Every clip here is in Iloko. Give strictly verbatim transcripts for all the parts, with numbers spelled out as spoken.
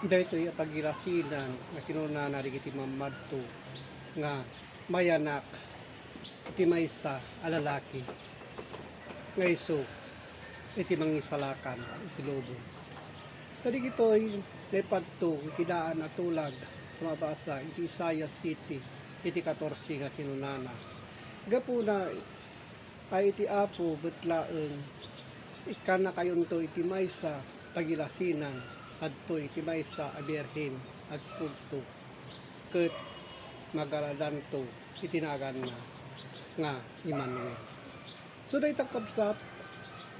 Daytoy a pagilasinan nga kinunana dagiti mammadto nga mayanak iti maysa a lalaki nga isu iti mangisalakan iti lubong. Kadagitoy naipadto iti daan a tulag a mabasa iti Isaias siete, iti katorse nga kinunana, Gapuna a iti Apo met laeng, ikkannakayonto iti maysa pagilasinan, adtoy iti maysa a birhen a diskurso, ket magaladanto iti naganna nga Emmanuel. So, dayta, kabsat,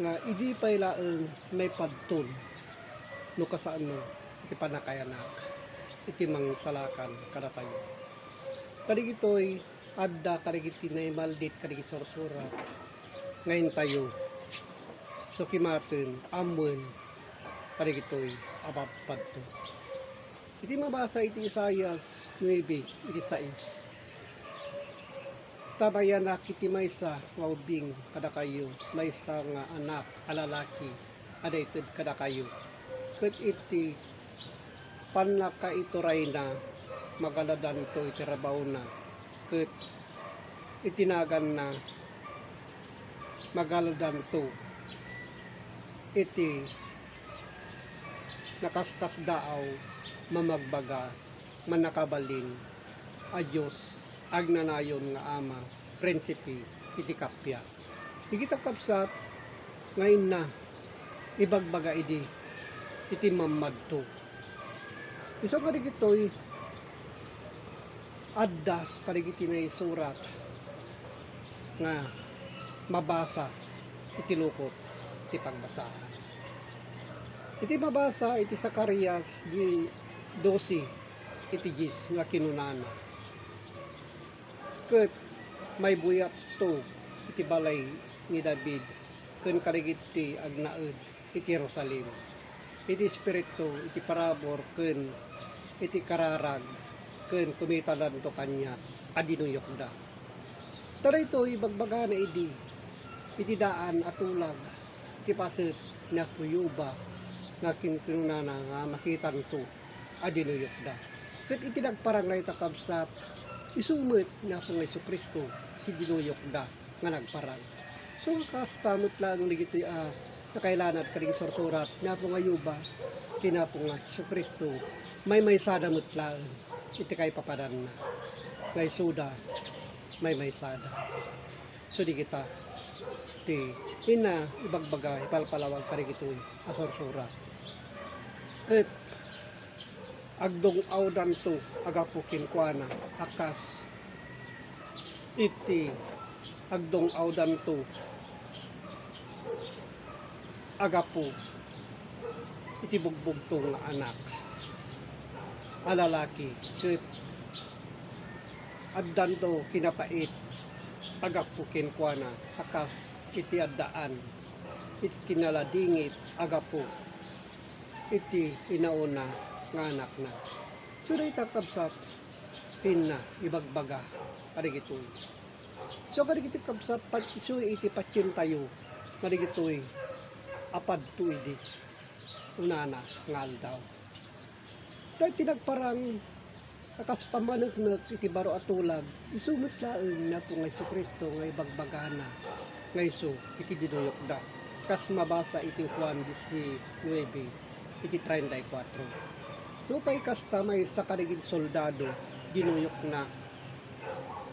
nga idi pay laeng maipadton no kasano iti pannakayanak iti mangisalakan kadatayo. Kadagitoy adda kadagiti naimaldit kadagiti sursurat nga intayo sukimaten ammoen kadagitoy a pagpadto. Iti mabasa iti Isaias nuebe, iti sais, Ta mayanak iti maysa nga ubbing kadakayo, maysa nga anak a lalaki a naited kadakayo, ket iti pannakaiturayna, magaladanto iti rabawna, ket iti naganna, magaladanto iti nakaskasdaaw, mamagbaga, Mannakabalin a Dios, agnanayon nga Ama, Prinsipe iti kappia. Dagita, kabsat, nga inna ibagbaga idi iti mammadto. Isu kadagitoy adda kadagiti naisurat nga mabasa iti lukot ti pagbasaan. Iti mabasa iti Zacarias di dose iti dies nga kinunana, Ket maibuyatto iti balay ni David ken kadagiti agnaed iti Jerusalem, iti espiritu, iti parabur ken iti kararag, ken kumitadanto kaniak a dinuyokda. Ta daytoy ibagbagana idi, iti daan a tulag, iti paset ni Apo Jehovah nga kinkunana nga makitanto a dinuyokda. Ket iti nagparang dayta, kabsat, isu met ni Apo nga Jesu-Cristo ti dinuyokda nga nagparang. So, kasta met laeng dagitoy a nakailanad kadagiti sursurat ni Apo nga Jehovah ken ni Apo nga Jesu-Cristo, maymaysada met laeng iti kaipapananna nga isuda maymaysada. So, dagita ti inna ibagbaga, ipalpalawag kadagitoy a sursurat. Ket agdung-awdanto a gapu kenkuana a kas iti agdung-awdanto a gapu iti bugbugtong nga anak a lalaki, ket addanto kinapait a gapu kenkuana a kas iti addaan iti kinaladingit a gapu iti inauna nga anakna. So, dayta, kabsat, ti inna ibagbaga kadagitoy. So, kadagitoy, kabsat, pag-, isu iti patientayo kadagitoy a padto idi unana nga aldaw. Ta iti nagparang a kas pammaneknek iti baro a tulag, isu met laeng ni Apo nga Jesu-Cristo nga ibagbagana nga isu iti dinuyokda, kas mabasa iti Juan diecinuebe, iti treinta y cuatro. Nupay kasta, maysa kadagiti soldado dinuyokna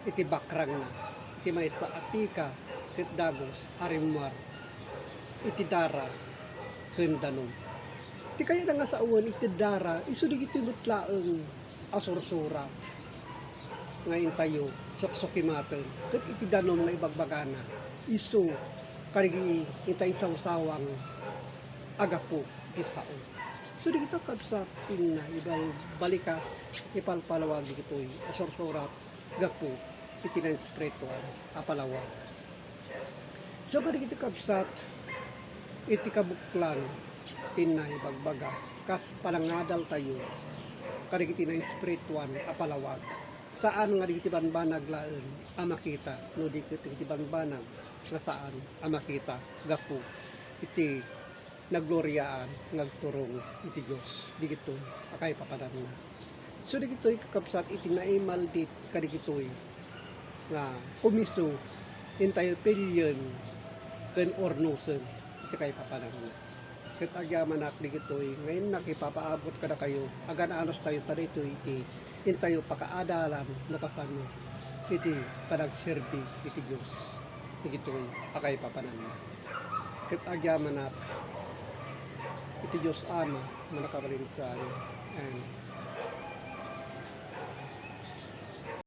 iti bakrangna, iti maysa a pika ket dagus a rimmuar iti dara ken danum. Ti kayatna nga sawen iti dara, isu dagitoy met laeng a sursurat nga intayo suksukimaten, ket iti danum nga ibagbagana, isu kadagiti inta insawsawang a gapu iti sao. So, dagita, kabsat, ti inna ibal-, balikas, ipalpalawag dagitoy a sursurat gapu iti naespirituan a palawag. So, kadagiti, kabsat, iti kabuklan ti inna ibagbaga kas panangadaltayo kadagiti naespirituan a palawag. Saan nga dagiti banbanag laeng a makita, no di ket dagiti banbanag nga saan a makita gapu iti nagloriaan nga agturong iti Dios dagitoy a kaipapananna. So dagitoy, kakabsat, iti naimaldit kadagitoy nga kumiso, intayo pilien ken urnosen iti kaipapananna. Ket agyamanak dagitoy nga innak ipapaabot kadakayo, agan-anostayo ta daytoy iti intayo pakaadalan no kasano iti panagserbi iti Dios dagitoy a kaipapananna. Ket agyamanak iti Dios Ama a Mannakabalin. Amen.